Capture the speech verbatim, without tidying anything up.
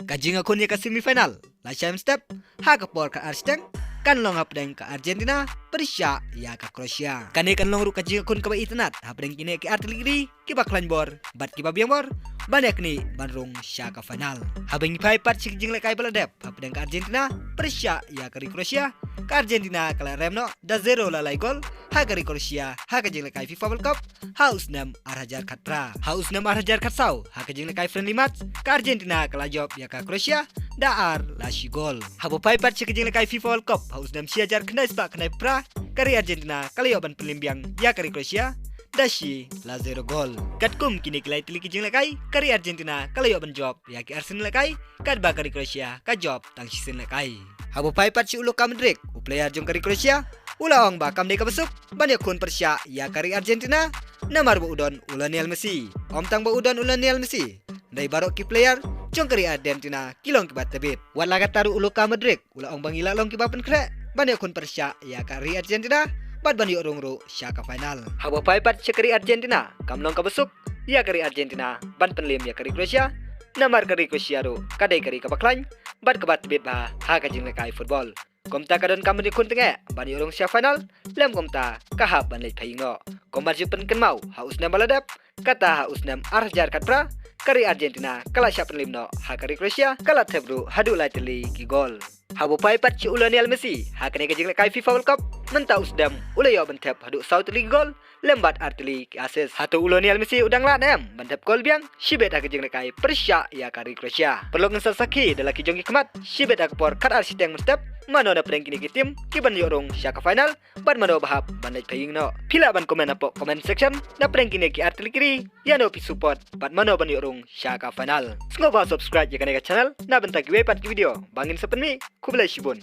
Ka jingïakhun ïa ka semi final la shai mynstep ha ka por khatar shiteng, kan long hapdeng ka Argentina pyrshah ïa ka Croatia. Kane kan long ruh ka jingïakhun kaba itynnad hapdeng kine ki artylli ki ri kiba khlaiñ bor bad kiba biang bor ban ïaknieh ban rung sha ka final. Haba ngi phai pat sha ki jinglehkai ba la dep hapdeng ka Argentina pyrshah ïa ka ri Croatia, ka Argentina ka la rem noh da zero la lai gol ha ka ri Croatia ha ka jinglehkai FIFA World Cup ha u snem ar hajar khatphra. Ha u snem ar hajar khatsaw ha ka jinglehkai friendly match, ka Argentina ka la jop ïa ka Croatia da ar la shi gol. Haba phai pat sha ka jinglehkai FIFA World Cup ha u snem shi hajar khyndai spah khyndai phra, ka ri Argentina ka la ïoh ban pynliem biang ïa ka ri Croatia da shi la zero gol. Katkum kine ki lai tylli ki jinglehkai, ka ri Argentina ka la ïoh ban jop ïa ki arsien lehkai, katba ka ri Croatia ka jop tang shisien lehkai. Haba phai pat sha u Luka Modric, u player jong ka ri Croatia, u la ong ba kam dei kaba suk ban ïakhun pyrshah ïa ka ri Argentina, namar ba u don u Lionel Messi. Ym tang ba u don u Lionel Messi, hynrei baroh ki player jong ka ri Argentina ki long kiba tbit. Wat la katta ruh u Luka Modric u la ong ba ngi la long kiba pynkhreh ban ïakhun pyrshah ïa ka ri Argentina bad ban ïoh rung ruh sha ka final. Haba phai pat sha ka ri Argentina, kam long kaba suk ïa ka ri Argentina ban pynliem ïa ka ri Croatia, namar ka ri Croatia ruh ka dei ka ri kaba khlaiñ bad kaba tbit bha ha ka jinglehkai football. Kumta ka donkam ban ïakhun tyngeh ban ïoh rung sha final, lym kumta ka hap ban leit pha ïing noh. Kumba ju pynkynmaw ha u snem ba la dep, kata ha u snem ar hajar khatphra, ka ri Argentina ka la shah pynliem noh ha ka ri Croatia, ka la thep ruh haduh lai tylli ki gol. Haba phai pat sha u Lionel Messi ha kane ka jinglehkai FIFA World Cup, mynta u sdem u la ïoh ban thep haduh saw tylli ki gol lem bad ar tylli ki assist. Hato u Lionel Messi u dang lad ne em ban thep gol biang shibit ha ka jinglehkai pyrshah ïa ka ri Croatia? Paralok ngin sa sakhi da la ki jong ki khmat shibit ha ka por khatar shiteng mynstep, mano na pdeng kine ki team kiban ïoh rung sha ka final bad mano ba hap ban leit pha ïing noh. Phi lah ban comment hapoh comment section na pdeng kine ki artylli ki ri ïano phi support bad mano ban ïoh rung sha ka final. Sngewbha subscribe ïa kane ka channel na bynta kiwei pat ki video ba ngin sa pynmih. Khublei shibun.